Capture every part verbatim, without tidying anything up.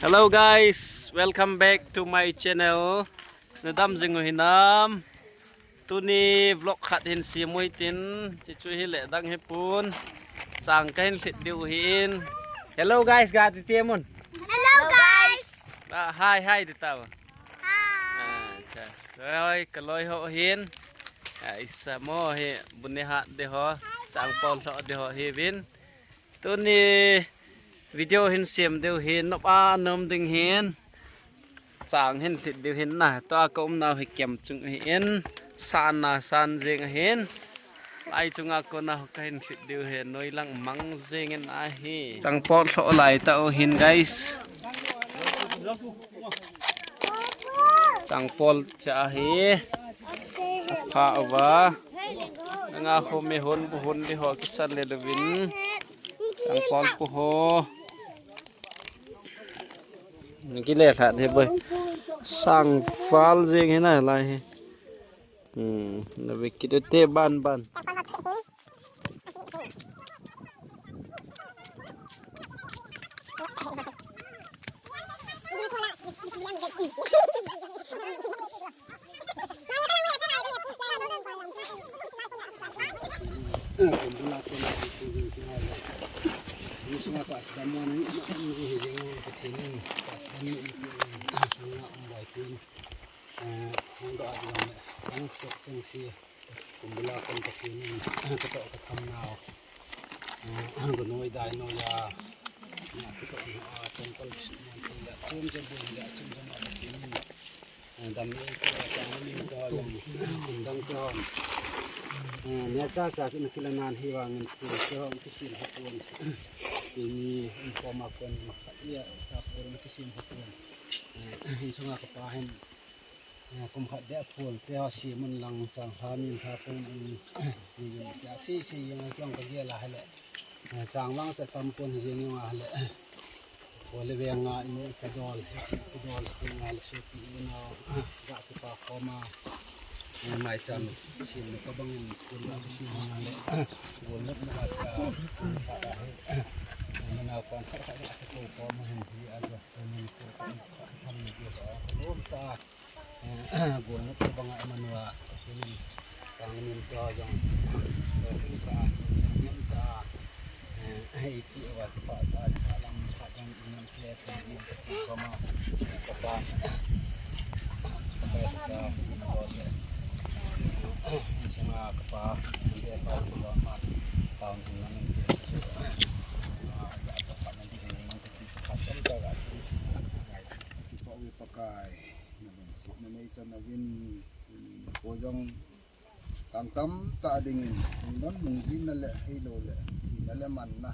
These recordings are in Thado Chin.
Hello guys, welcome back to my channel. Nadam jing u hinam? Tuni vlog khat hin sem u hitin, chuchu hile dang hipon. Chang kahin lhit diu hin. Hello guys, ga ti ti mun. Hello guys. Ah, hi, hi ti tao. Hi. Ah, acha. Oi, kaloi ho hin. Ah, isa mo hi bu ne hat de ho. Chang pol ho de ho hi vin. Tuni video hin sem diu hin, nop a nom ding hin. Chang hin lhit diu hin na. Tua ka um nau hi kem chung hi in. San na san jing hin. Lai chunga kona kahin lhit diu hin. Noi lang mang jing in ahi. Chang pol lho lai tao hin guys. Chang pol cha hi. Apha uva. Nga ho me hon bu hon di ho kisan le luvin. Chang pol pu ho. Kile lhat he boy. Sang val jing he na lai he. Hmm, na ve kit te ban ban. Kumbula kona, kumbula kona, kumbula kona. Ni sunga pa sidam mo ni, ni hijeng mo Pathen in, pa sidam mo ni, sunga umbai tin. Eh, hung da adwan, hung sok cheng si. Kumbula kon Pathen in, kato katham nau. Eh, gunoi dai noi a. Na kato na a, cheng kal si mo ni ya, chom chom bo ya, chom chom Pathen in. Dam ni ko, chang ni ko, dam ko. Nia cha cha na kila nan hi vang in ko ko kisil ha ko. Ni ko ma ko ma kha ya cha ko na kisil ha ko. Hi sunga ka pa hin. Kum khat de phul te ha si mun lang chang ha min ha ko ni. Ni ya si si yang kyang ka ge la ha le. Chang lang cha tam pon jing yung a le. Ko le ve nga inu ka dol, ka dol nga le su pi inu ga ki pa koma. Mai cham sim ka bang in kun la sim nga le. Go le na ka. Mana kon ka ka ko koma hin hi a ja ko ni ko ka ka ni ko sa ko ta. Gon na tu banga manua sinin sang nin to jong ka nin ta. Iti wa pa ta lam pa jong nin ke nin ko ma pa ta. Sanga ka pa de pa ko ma ta nin ke. Ka pa na di nin ke ka pa sin. Pakai. Na lungsetna neichan uvin, tuni nikho jong sang tamtah dingin, lungdon lungjinna le, ahilouleh, hina le manna,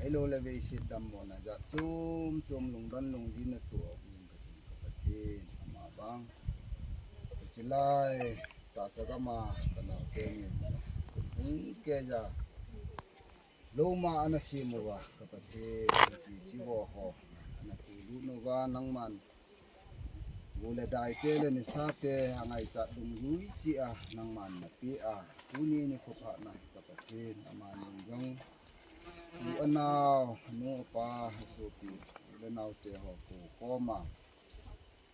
ahilouleh, veiset dammona jat chom chom lungdon lungjinna toh uvin katin ka Pathen, ama vang. Hiche lai, tahsa gama, ka nao teni, hung keija, loma ana sem uva, ka Pathen, hiche ho, ana tulut uva, nangman, Go le dai te le nisa te angaichat dungjui cheh a nangman napeh a. Tuni nikho phatna hi ka Pathen aman jong u anao, anu apa, asopi, u le nao te ho ko koma.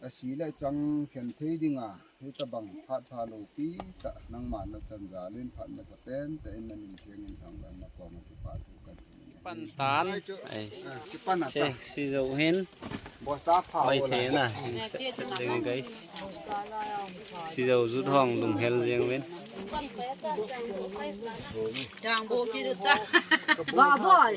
Asi le chang khen thei dinga, hitabang phat pha loupi tah nangman nachan jal in phat masapen tah in namin theng in thangvahna koma kipa thu kan Pan tan. Ai. Ah, kipan ata. Che, si jo hin. Bosta pha. Oi, ho the la. Na. Se, se, ding, guys. Si jo jut hong lung hel jeng uvin. Chang bo ki ta. Ba boy.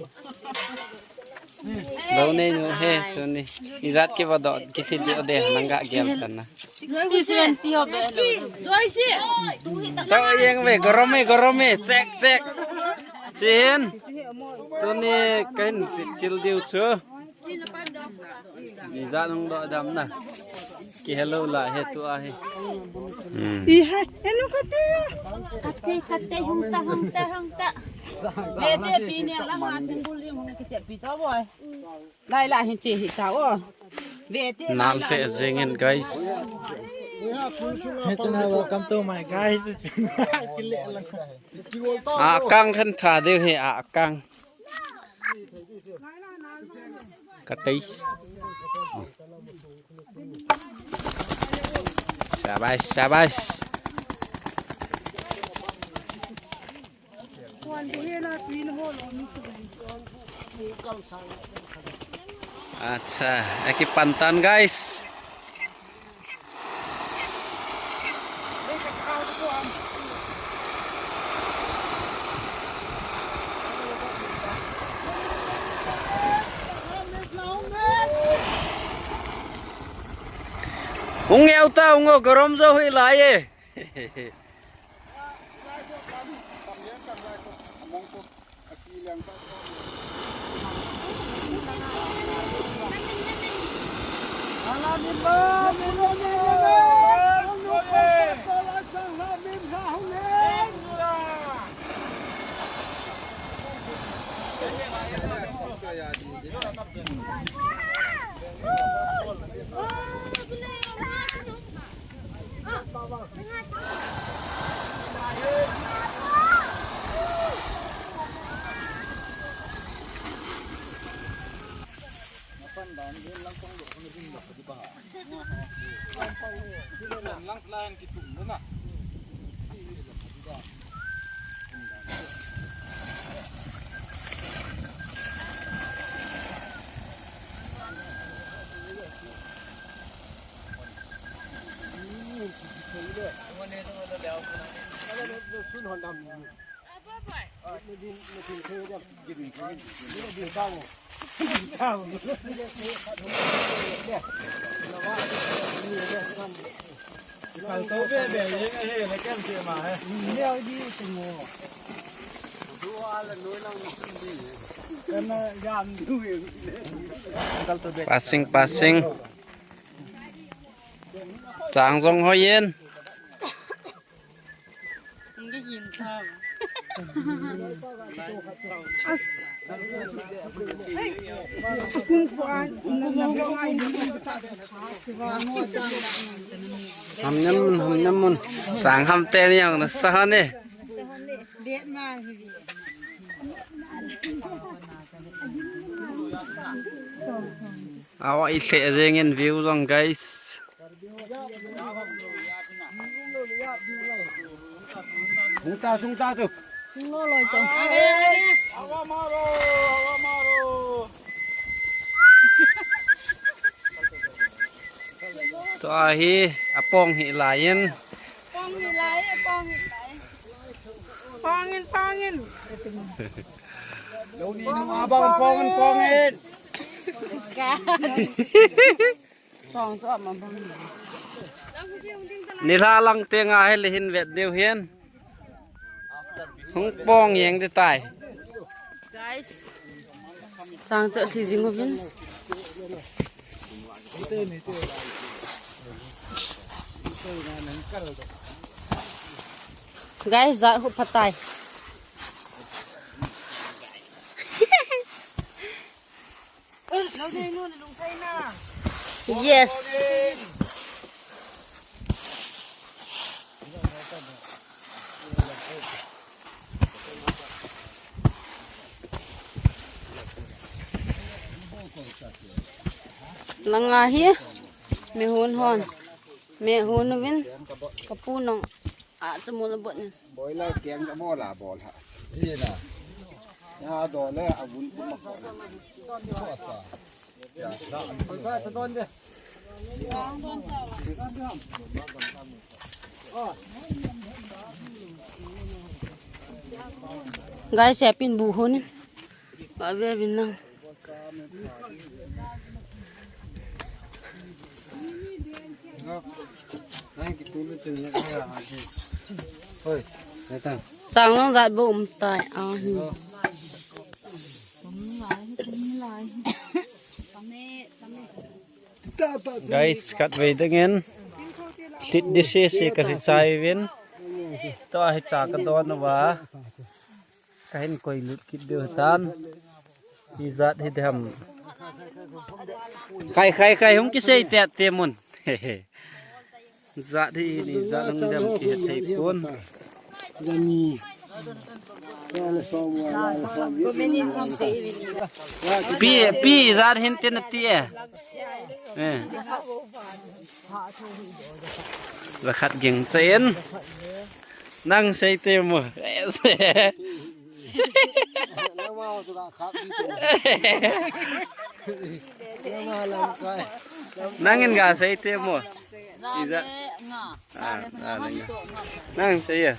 Lo nei nu he, tuni. Ijat ki va do, ki si di o de, nang ga gel tan na. Sixty, seventy ho be lo. Chao jeng ve, gorom e, gorom e, check, check. Chin. Tuni kahin pichil diu chu. Ni ja nung do dam na. Ki hello la he tu a he. Hmm. I he, hello kate. Kate, kate, hung ta, hung ta, hung ta. Ve te pi ne la ma tin gul lim hung ki che pi to boy. Lai la hin che hi ta o. Ve te la. Nal la fe jeng in, guys. Hey, channel, welcome to my guys. Kile la. A kang khan tha de he a kang. Ka tei. Shabash, shabash. Acha, akipan tan, guys. Hung eu ta, hung o, garom jo hui lai e. Passing, passing. Chang jong hoi in. Ham nem mun, ham nem mun. Chang ham te ni ang na sa ha ne. Awa i hle jeng in view jong, guys. Sung ta, sung ta chu. Sung lo loi to. Tua hi apong hi lai in. Pong hi lai, pong hi lai. Pong in, pong in. Lo ni nung abang pong in, pong in. Ka. Nilha lang te nga hi le hin vet diu hin. Hung pong jeng di tai. Guys. Chang cha si jing uvin. Guys, jat hu phatai. Yes. Langa hi, me hun hon, me hun uvin, kapu nong. Ah, chu mol bot ni. Boiler keng ka mol a bol ha. Ina. Ya do le a vun kum ma ko. Guys, happy bu hun. Ba ve vin lang. Sang lang jat bou um tai a hi. Guys, khatvei dingin thit dise se ka hi chai vin. Tua hi cha ka don uva. Ka hin koi lut kit diu tan. Ijat hi dem. Khai, khai, khai, hung kisei te te mun. Jat hi ni jat hung dem ki thei pon. Jani. Pi, pi, ijat hinte nati e. Eh. Jakhat ging chen. Nang sei te mo. Nangin ga sei te mo. Ijat. Ah, ah, nang. Nang sei ya.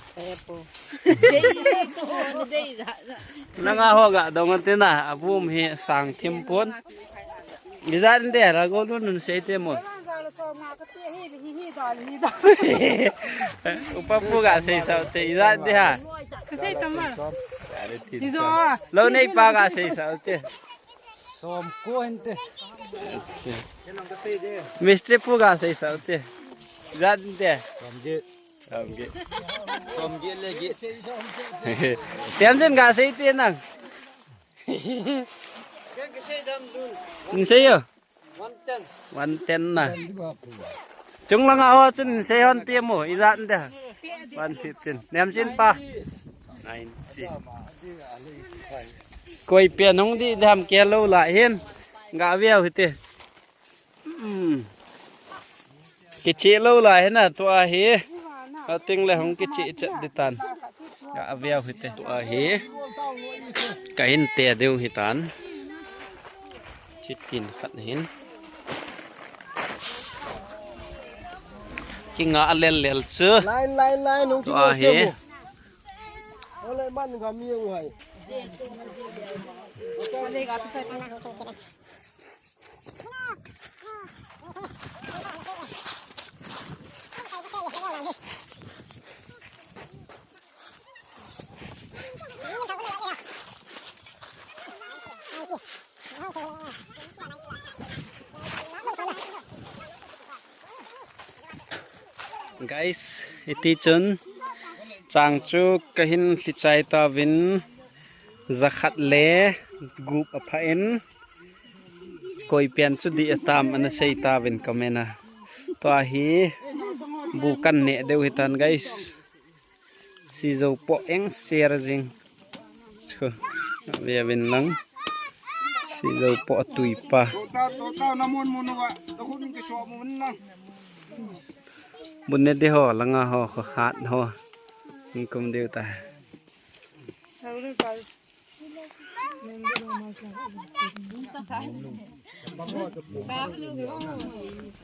Nang a ho ga dong te na, abum hi sang thim pon. Ijat de ra go lun sei te mo. Upa pu ga sei sao te, ijat de ha. Ka sei tama. Ijo. Lo nei pa ga sei sao te. Som ko hinte. Mistri pu ga sei sao te. Ijat de. Som ge. Som ge. Som ge le ge. Tianjin ga sei te nang. Ken ka sei dam dun. Nin sei yo. One ten. One ten na. Chung langa ho chun sei hon ti mo, ijat de. One fifteen. Niam chin pa. Ninety. Koi pen hung di dam ke lo la hin. Ga viau hite. Hmm. Kichih lou lai hina tua hi. Ating le hung kichih chet di tan. Ga aviau hite. Tua hi. Ka hin te deu hitan. Chitin khat hin. Kinga lel lel chu. Line, line, line, hung tua hi. Ole man ga mi ngai. Guys, hiti chun chang chu ka hin hlichai tauvin, jakhat le gup apha in, koi pen chu dih atam ana sei tauvin comment a. Tua hi bu kan neh deu hitan guys. Sijou poh eng share jing. Chu, ve vin lang. Sijou poh tui pa. Bun ne de ho, langa ho, kho hat ho. Kum deu ta.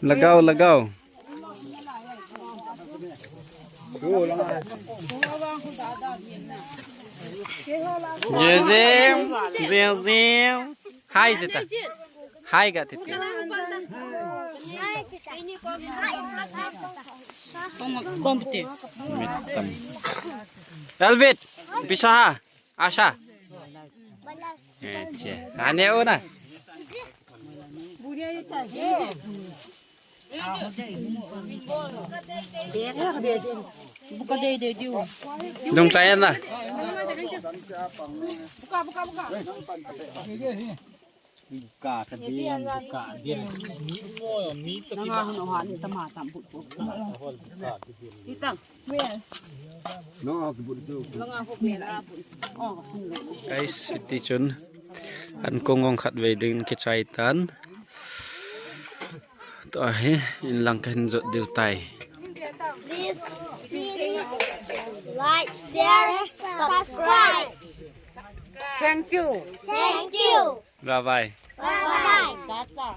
Lagao, lagao. Jezim, Jezim. Hai, tita. Hai, ga, tita. Mitam. Elvit, bisa ha. Asha. Eh, che. Ane una. Buka dei dei diu. Dong kaya na. Buka, buka, buka. Buka ka dei, buka dei. Nanga hon oha ni tama tam but but. Hitang. Guys, hiti chun an kong ong khat vei ding kichai tan. Tua hi in lang ka hin jot diu tai. Please, please like, share, subscribe. Thank you. Thank you. Bye bye. Bye bye.